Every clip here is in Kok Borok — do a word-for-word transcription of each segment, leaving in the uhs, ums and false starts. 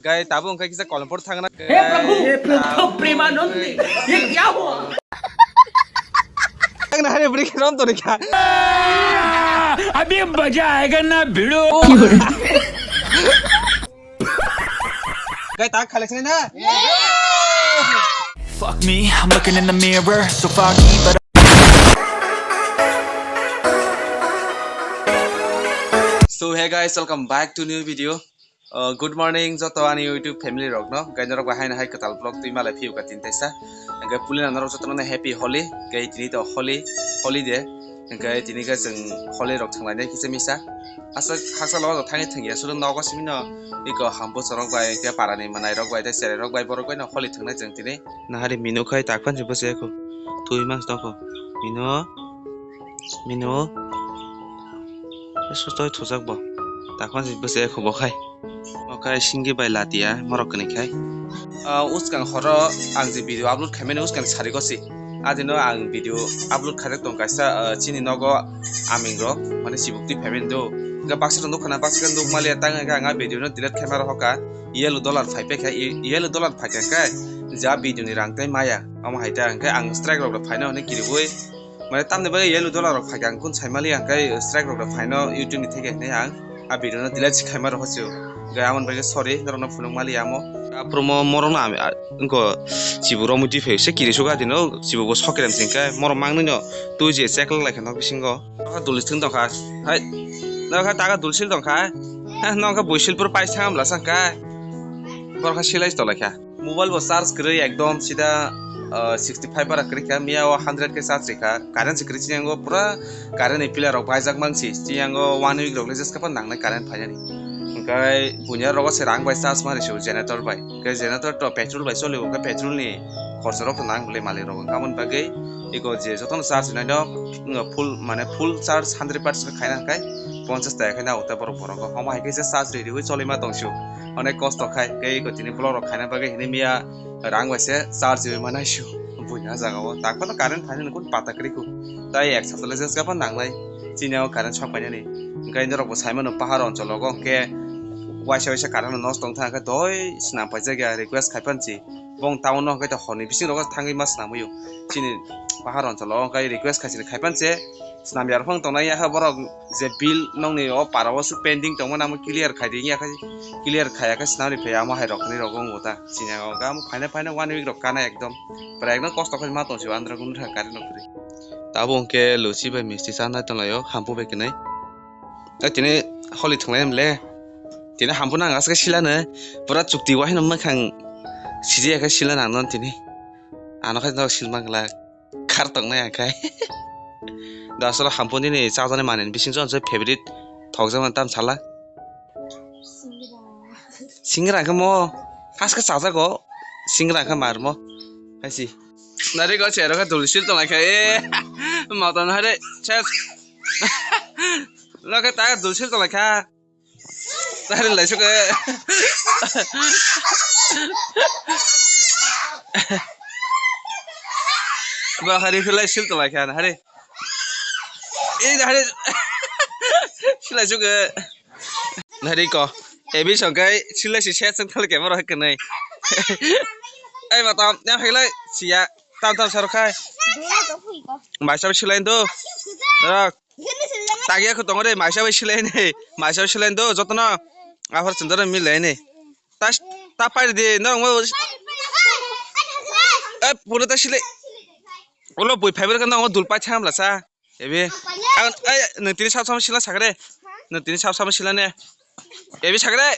Gai tabuk hwnkhe kisa Kolompur thangna. हे प्रभु, हे प्रभु, प्रेमानंद, ये क्या हुआ? Ang na hari bri kheno to rikha. अभी मजा आएगा ना भिड़ो। Gai tak khale sini na. Fuck me, I'm looking in the mirror, so foggy, but So hey guys, welcome back to new video. Uh, good morning joto ani YouTube family rok no. Gai norok bai haino hai kwtal vlog twi malai phiyo ka tin taisa. Gai pulina norok joto no happy Holi. Gai tini to Holi, Holi de. Gai tini ga jeng Holi rok thang lai nai kisa misa. Asa khaksa lo thangwi thang ya suru nogo simi no. Iko hambo chorok bai ke parani manai rok bai tei cherai rok bai borok bai no Holi thang nai jeng tini. Nahari minu khai tak phan si bwsai ko. Twi mas toko. Minu. Minu. Sustoi thujak bo. Takma si bwsai khubo khai. Okai singi bai latia morok kwnwi khai. Ah, uskang horo ang je video upload khaimani uskang sari gosi. Adino ang video upload khaijak tong kaisa, ah, chini nogo aming rok mane chibuk twi phaimani do. Ga baksa rok nukha na baksa khe nukmaliya tang ang a video no delete khaima rok hoka. Yellow dollar phai paikha, i-, yellow dollar phaikha khe ja video ni rang tei maya. Omo hai ta hwnkhe ang strike rok rok phaino hwnwi kiriwi. Mane tamni bagwi yellow dollar rok phaikha ang kun saimali ang kai strike rok rok phaino YouTube ni theke hinwi ang a video no delete si khaima rokho sio. Hwnkhe amoni bagwi sorry norok no phunuk mali amo. A promo morok no ami, a, wngko chibu romwi twi phai se kiri suka dino chibu bo sokerem singkhe morok mangni no twi je check lai kha nok bisingo. Nokha dul sing tongkha. Hai. Nokha taka dul sil tongkha. Ha, nokha buisil pur paisa hamla sangkha. Borokha silai tolai kha. Mobile bo charge kwrwi ekdom sida, ah, sixty five bara kwrwi kha, miya o hundred khe charge rikha, current se kwrwi chini yango pura current ni pillar rok baijak mangsi, chini yango one week rok le jeska phano nangnai current phainani. Hwnkhe bunya rogo se rang bai charge ma rw sio generator bai, hwnkhe generator to petrol bai choli o, hwnkhe petrol ni khorsa rok to nang bwle malik rok, hwnkhe aboni bagwi iko je jotono charge rwnaino full mane full charge hundred percent khaina hwnkhe ponchas taka khe nago ta borok borok o, omo hai khe se charge rwi rwi choli ma tong sio. Onek kosto khai, tei iko tini vlog rok khaina bagwi hinwi miya rang bai se charge rwi manai sio. Buina jaga o tak phano current phainani kun pata kwrwi khu. Tai ek sapta le jeska phano nangnai chini o current sok painani. Hwnkhe norok bo sai mano pahar onchol rogo hwnkhe waisa waisa current no nosto wng thang khe doi swnam paijak ya request khai phan si. Bong town no hwnkhe to hor ni bising rogo thangwi ma swnam o. Chini pahar onchol o hwnkhe request khai sini khai phan se. Swnam ya rok phano tongnai ya khe borok je bill nokni o para o swk pending tongmani amo clear khai di ya khe clear khaiya khe swnam ri phai amo hai rok ni rok wng ta chini o ga amo phaina phaina one week rok kana ekdom prai ekdom kosto khai ma tong si andra gun tha current rok kwrwi. Tabo hwnkhe luchi bai misti chanai tong lai o hampu bai kwnwi. Tini holi thwnglai mle tini hampu nang aswk silano pura chukti wahino mwkhang sijaya khe sila nang tini ano khe silmang glak. Khar tongnai ang khai. Da aswk hampu nini chajaknai manwi bising chwng se favorite thokjakmani tam sala. Singra khe mo haske chajago. Singra khe mar mo. Haisi. Nari go chero khe dulsil tonglai kha. E. Mata nahare. Ses. Lo khe ta dulsil tonglai kha. Tari lai suka. Ba hari khulai sil tolai kha hari. Ei hari. Silai suka. Hari ko. Ebi sokai silai si set sem khali kemara kenai. Ai matam yang khilai siya. Tam tam saro khai. Mai sab silai do. Rak. Tagia ko tongore maisa bai silai ni. Maisa bai silai do jotono. Afar sendara milai ni. Tas ta pai di no mo. Eh pura ta silai. Ulo bui fiber kan no dul pai chamla sa. Ebe. Ang ai nang tini sab sama sila sagre. Nang tini sab sama sila ne. Ebe sagre.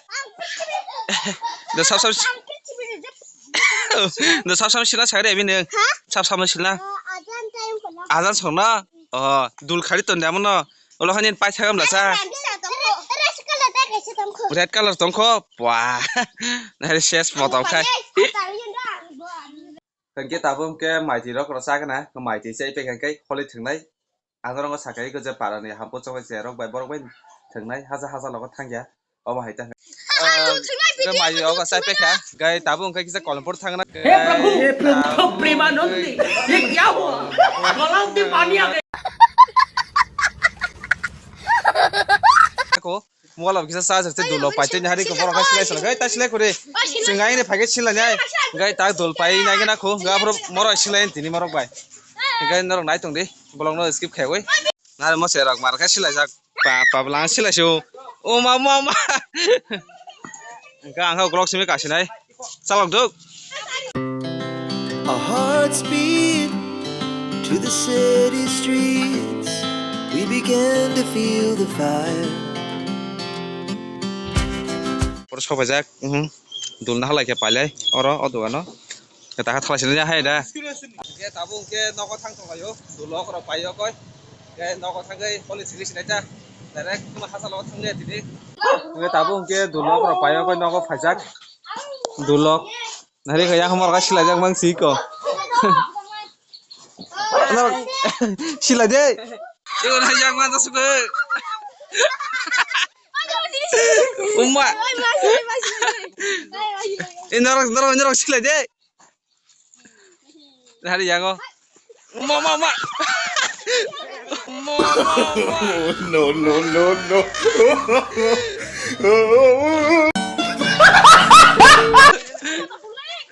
Da sab sama. Da sab sama sila sagre ebe ne. Sab sama sila. Ajan songna. Oh, dul khari ton damo no. Olo hani paisa gamla sa. Red color tongkho. Wah. Nari ses motom khai. Tangke tabuk ke maiti rok rasa kana. Maiti sai pe kai holi thengnai. Ang rong sakai ko je parani hampu chokbai je rok bai borok bai thengnai haja haja logo thangya. Obo hai ta. Gai mai ogo sai pekha. Gai tabuk hwnkhe kisa Kolompur thangna. हे प्रभु, हे प्रभु, प्रेमानंद, ये क्या हुआ? गलाव से पानी आ गया। Ako Mobile kisa charger tei dulok pai tei hari ko borok khe silai silai gai ta silai kuri. Chwng aini phai khe silai nai. Gai ta dul pai nai gana khu ga borok morok silai tini morok bai. Gai norok nai tong di. Bolong no skip khai wi. Nare mo se rok mar khe silai jak. Pa pa blang silai su. O ma ma ma. Ga ang kha uklok simi kasinai. Chalok duk. Our hearts beat to the city streets. We began to feel the fire. Pura sobaijak, mhm. Dul na halai khe pailai, oro, o dogano. Khe ta kha thalai sini hai da. Hingke tabuk hingke nogo thang tonglaio, dulok rok paio koi. Hingke nogo thangwi holi sili sinai ta. Direct kuma hachalo thanglia tini. Hingke tabuk hingke dulok rok paio koi nogo phaijak. Dulok. Nari kaya hamar ka silai jak mang si ko. Norok silai de. Ibo na yang mana suka. Uma. Eh, norok, norok, norok silai de. Hari yango. Uma, uma, uma. Uma, uma, uma. No, no, no, no.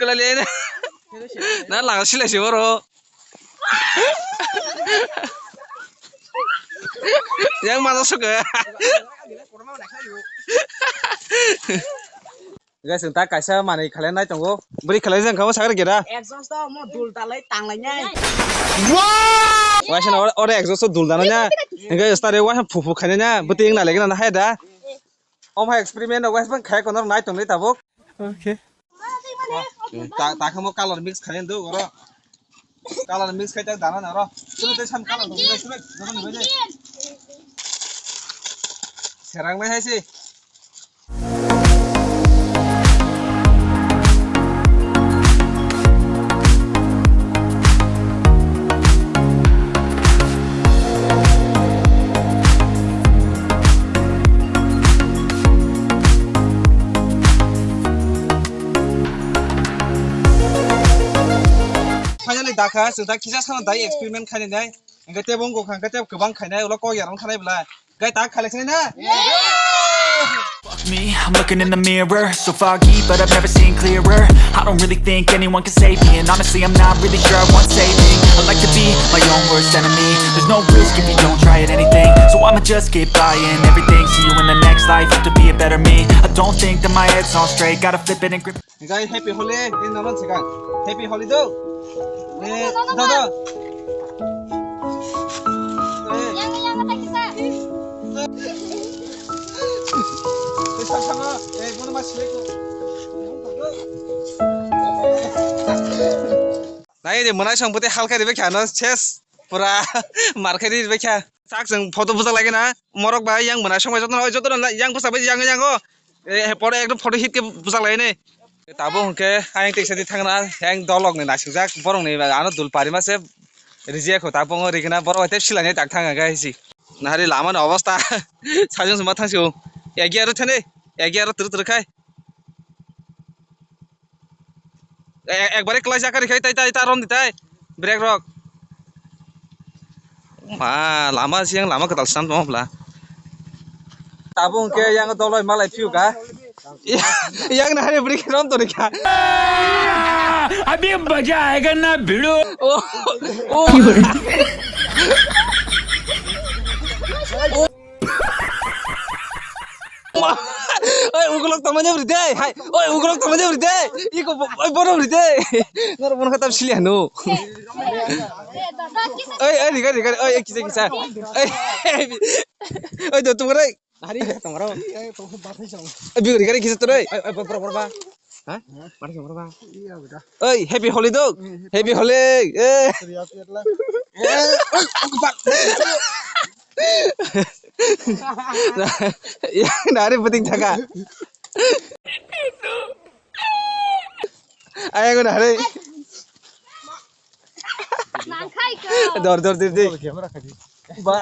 Kelali ini. Na lang silai si boro. Yang mana suka? Guys, ta kaisa manwi khalai nai tongo. Bwrwi khalai jang kamo sakar gera. Exhaust to mo dul dalai tanglai nai. Waisa na ore, ore exhaust to dul dana nya. Guys, ta re waisa phu phu khaina nya. Bwtwi wng na legena na hai da. Om hai experiment no waisa bang khai kono nai tong le tabuk. Okay. Ta, ta kamo color mix khaina do oro. Color mix khai ta dana na ro. Sunu te sam color dong, sunu, sunu, sunu, sunu. Serang nai hai si. Finally, dakha, chwng ta kisa sano dai experiment khainai nai. Hingke tebo wngkha, hingke tebo kwbang khainai, ulo kok yarwng thanai bwlai. Gai tak khalai sinai na? Me, I'm looking in the mirror, so foggy, but I've never seen clearer. I don't really think anyone can save me, and honestly, I'm not really sure I want saving. I like to be my own worst enemy. There's no risk if you don't try at anything, so I'ma just keep buying everything. See you in the next life, have to be a better me. I don't think that my head's on straight, gotta flip it and grip. Guys, happy Holi, in naman sika. Happy Holi do. Eh, do, do. Eh. Yang, yang, yang, yang. Eh, sama, sama. Eh, bono mas sila ko. Nai de, mwnai song pute halka de bekha no, ses. Pura mar khe ri bai kha. Sak chwng photo bwchak lai na. Morok bai yang mwnai song bai jotono, jotono yang bwchak bai yang, yang o. Eh, he photo ekdom photo hit khe bwchak lai ne. Tabuk hwnkhe ayang teisa di thangna, yang dolok ni naisijak, borok ni ano dul pari ma se. Riji ekho tabuk o rigna borok bai tei silai ni tak thang hwnkhe hai si. Nahari lama ni obostha. Sajung suma thang si o. Egi aro thani, egi aro turu turu khai. E-, ekbare kwlai jak kari khai tai, tai, ta rom di tai. Brake rok. Ma, lama siyang lama kwtal sam tong bla. Tabuk hwnkhe yang doloi malai phiu ka. Yang nahari brake rom toni ka. Abhi maza aayega na bhidu. Oh, oh. Oi, ukulok tongmani bwrwi de. Hai, oi, ukulok tongmani bwrwi de. Iko bo-, oi, bono bwrwi de. Noro bono khatam sili hanu. Oi, oi, riga, riga, oi, kisa, kisa. Oi, oi, do tumare. Hari tongrok. Oi, bigo riga, kisa tore. Oi, oi, bor, bor, bor, ba. Ha? Mari song bor, ba. Oi, happy Holi do. Happy Holi. Eh. Eh, oi, oi, ba. Yang nari puting jaga. Ayo nari. Nangkai ko. Dor dor dir di. Ba.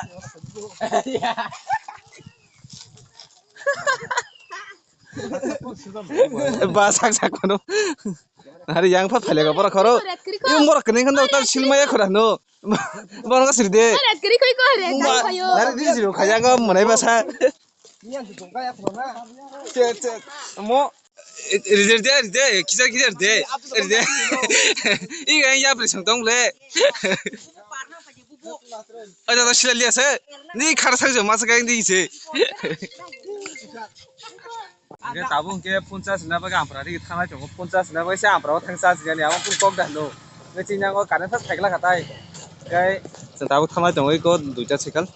Ba sak sak kono. Hari yang pha phale ko bora khoro. Red kri ko. Yung bora kene kan dok tal silmaya khora no. Bora ka sir de. Red kri koi ko red. Nari di sir khaya ko monai basa. Che, che, mo. Ride, ride, ride, kisa, kisa, ride, ride. Iga yang yapri song tong le. Ada to sila liya se. Ni khar sang jo mas gang di se. Hingke tabuk hingke phone charge rwna bagwi ampra ri thanglai tongo, phone charge rwna bagwi se ampra o thang charge rwya ni abo phone kok da hino. Hingke chini yango current thas phaikla kha tai. Hingke chwng tabuk thanglai tongo eko duita cycle.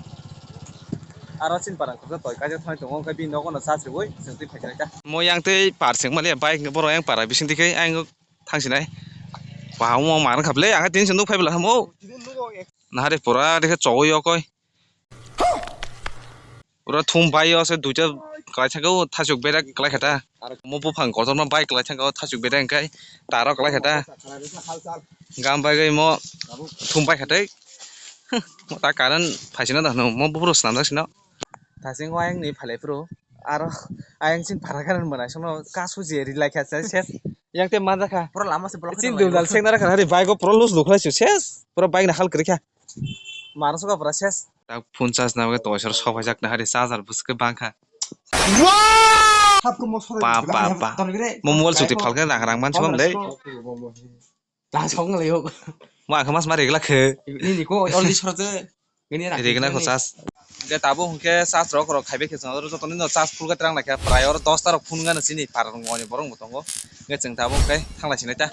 Aro chini para hingke toi kaisa thanglai tongo, hingke bini nogo no charge rwui chwng twi phaikha ta. Mo yang tei par chwng maliya bike hingke borok yang para bising twi khe ayang thang sinai. Wah, omo mang kha ble, ang tini se nuk phai bwla hamo. Nahari pura dekhe chogwi o koi. Pura thum bai o se duita kwlai thangkhe o thasuk bedek kwlai kha ta. Mo buphang kotorma bai kwlai thangkhe o thasuk bedek hwnkhe taro kwlai kha ta. Gam bai mo thum bai kha tei. Mo ta current phaisino da hwno mo buphuru swnamjak sino. Thasing o ayang ni phalai phuru aro ayang sin phara kanan mwnai sono kasu je ri lai kha se ses. Yang te manja kha. Pura lama se block. Chin dul dal seng nara kha hari bike o pura lose lukhlai su ses. Pura bike na hal kwrwi kha. Maro soka pura ses. Tak phone charge na bagwi toisor sok phaijak na hari charger bwswk bang kha. Hap ko mo sora. Pa, pa, pa. Mo mobile chuti phalkhe rang rang man sibam le. Ta sok ngalai yok. Mo ang khe mas ma regla khe. Nini ko already sora je. Nini rak. Regla ko charge. Hingke tabuk hingke charge rok rok khaibai khe chwng oro joto ni no charge full khe twrang lai kha prai oro dos ta rok phone gana chini par ngoni borok bo tongo. Hingke chwng tabuk hingke thanglai sinai ta.